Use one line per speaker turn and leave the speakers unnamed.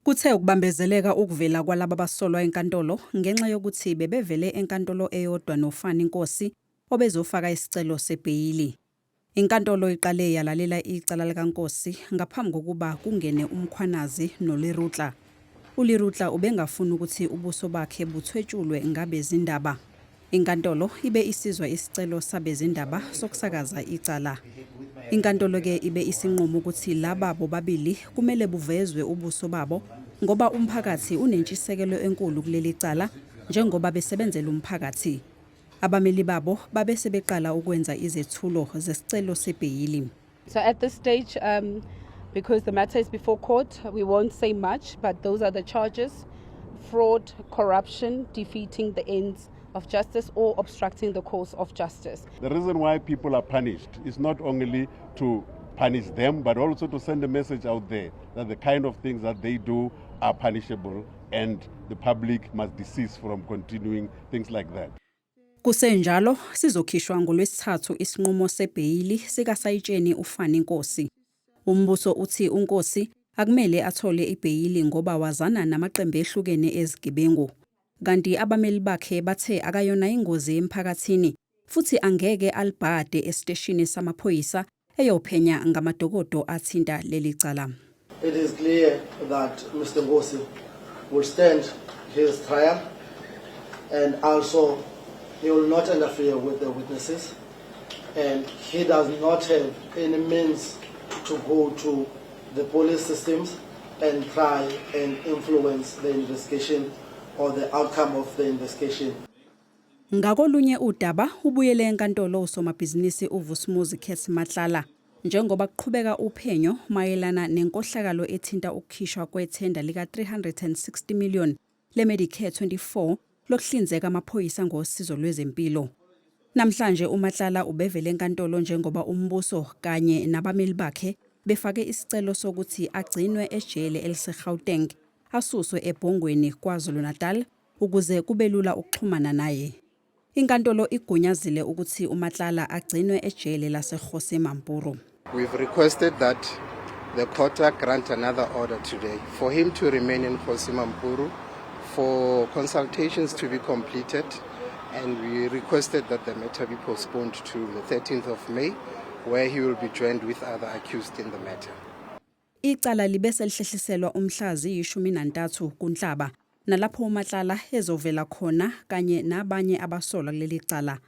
Kuthe ukubambezeleka ukuvela kwalaba basolwa enkantolo ngenxa yokuthi bebevele enkantolo eyodwa noFani Nkosi obezofaka isicelo sebheyili. Inkantolo iqale yalalela icala likaNkosi ngaphambi kokuba kungene uMkhwanazi noLerutla. ULerutla ubengafuni ukuthi ubuso bakhe buthwetshulwe ngabezindaba. Inkantolo ibe isizwa isicelo sabezindaba sokusakaza icala. Inkantolo-ke ibe isinquma ukuthi laba bobabili kumele buvezwe ubuso babo ngoba umphakathi unentshisekelo enkulu kuleli cala njengoba besebenzela umphakathi. Abameli babo babe sebeqala ukwenza izethulo zesicelo sebheyili.
So at this stage, because the matter is before court, we won't say much, but those are the charges: fraud, corruption, defeating the ends of justice, or obstructing the course of justice.
The reason why people are punished is not only to punish them, but also to send a message out there that the kind of things that they do are punishable and the public must desist from continuing things like that.
Kusenjalo sizokhishwa ngolwesithathu isinqumo sebheyili sikasayitsheni uFani Nkosi. Umbuso uthi uNkosi akumele athole ibheyili ngoba wazana namaqembu ehlukene ezigebengu. Kanti abameli bakhe bathe akayona ingozi emphakathini futhi angeke alibhade esiteshini samaphoyisa eyophenya ngamadokodo athinta leli cala.
It is clear that Mr. Nkosi will stand his trial and also he will not interfere with the witnesses, and he does not have any means to go to the police systems and try and influence the investigation or the outcome of the investigation.
Ngakolunye udaba, ubuyele enkantolo usomabhizinisi uVusimuzi Cat Matlala njengoba kuqhubeka uphenyo mayelana nenkohlakalo ethinta ukukhishwa kwethenda lika 360 million leMedicare 24 lokuhlinzeka amaphoyisa ngosizo lwezempilo. Namhlanje uMatlala ubevele enkantolo njengoba umbuso kanye nabameli bakhe befake isicelo sokuthi agcinwe ejele eliseGauteng, asuswe eBhongweni KwaZulu-Natal ukuze kube lula ukuxhumana naye. Inkantolo igunyazile ukuthi uMatlala agcinwe ejele laseKgosi Mampuru.
We've requested that the court grant another order today for him to remain in Kgosi Mampuru for consultations to be completed, and we requested that the matter be postponed to the 13th of May, where he will be joined with other accused in the matter.
Icala libe selihlehliselwa umhla ziyi-13 kuNhlaba nalapho uMatlala ezovela khona kanye nabanye abasolwa kuleli cala.